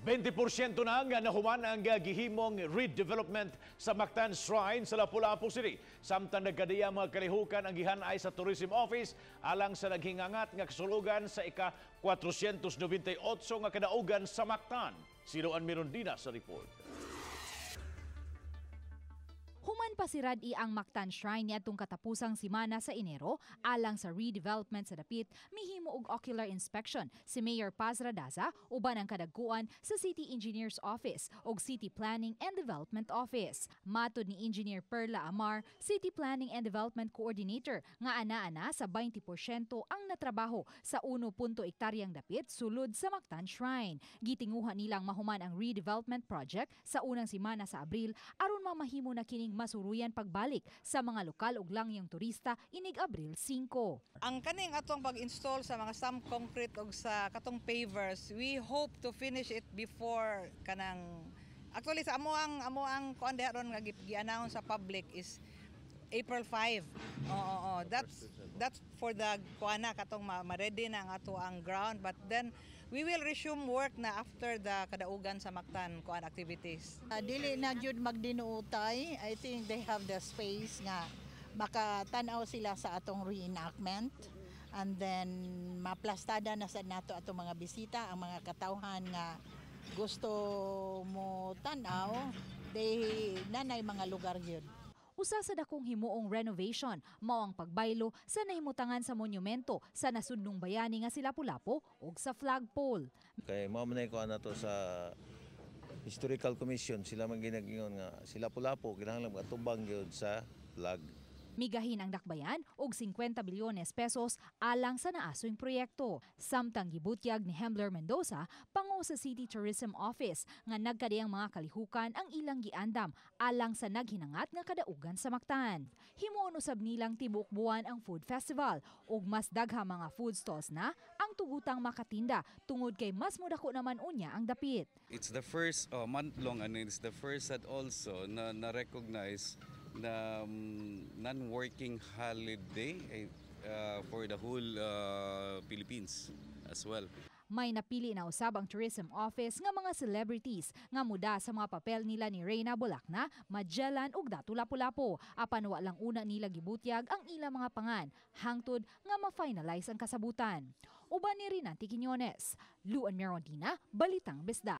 20% na nga nahuman ang gihimong redevelopment sa Mactan Shrine sa Lapu-Lapu City. Samtang nagkadiyang mga kalihukan ang gihanay sa Tourism Office alang sa naghingangat nga kasulugan sa ika-498 nga kadaugan sa Mactan. Si Luan Mirondina sa report. Human pasirad-i ang Mactan Shrine niadtong katapusang simana sa Enero alang sa redevelopment sa dapit, mihimo og ocular inspection si Mayor Paz Radaza uban ang kadagkuan sa City Engineers Office ug City Planning and Development Office. Matod ni Engineer Perla Amar, City Planning and Development Coordinator, nga ana-ana sa 20% ang natrabaho sa 1 punto ektaryang dapit sulod sa Mactan Shrine. Gitinguha nilang mahuman ang redevelopment project sa unang simana sa Abril aron mamahimo na kining masuruyan pagbalik sa mga lokal ug langyong turista inig Abril 5. Ang kaning atong pag-install sa mga stamped concrete ug sa katong pavers, we hope to finish it before kanang, actually, sa amo ang kuan diha ron nga gi-announce sa public is April 5. Oo. That's for the kuan na katong ma-ready na ang ato ang ground, but then we will resume work na after the kadaugan sa Mactan kuan activities. Dili na jud magdinuutay. I think they have the space nga makatanaw sila sa atong reenactment and then maplastada na sa nato atong mga bisita, ang mga katawhan nga gusto mo tanaw, they nanay mga lugar gyud. Usa sa dakong himuong renovation mao ang pagbaylo sa nahimutangan sa monumento sa nasudnong bayani nga si Lapu-Lapu ug sa flagpole. Kay mao man ko na to sa Historical Commission, sila man ginagingon nga si Lapu-Lapu kinahanglan matubang gyud sa flag. Migahin ang dakbayan og 50 bilyones pesos alang sa naasoing proyekto. Samtang gibutyag ni Hembler Mendoza, pango sa City Tourism Office, nga nagkadiyang mga kalihukan ang ilang giandam alang sa naghinangat nga kadaugan sa Mactan. Himuon usab nilang tibuok buwan ang food festival ug mas dagha mga food stalls na ang tugutang makatinda tungod kay mas modako naman unya ang dapit. It's the first month long and it's the first that also na na-recognize na non-working holiday for the whole Philippines as well. May napili na usab ang Tourism Office nga mga celebrities nga muda sa mga papel nila ni Reyna Bulakna, Magellan ug Datu Lapu-Lapu. Apan wa lang una nila gibutyag ang ilang mga pangan hangtod nga ma-finalize ang kasabutan. Uban ni Rinanti Quiñones, Luan Mirondina, Balitang Bisdak.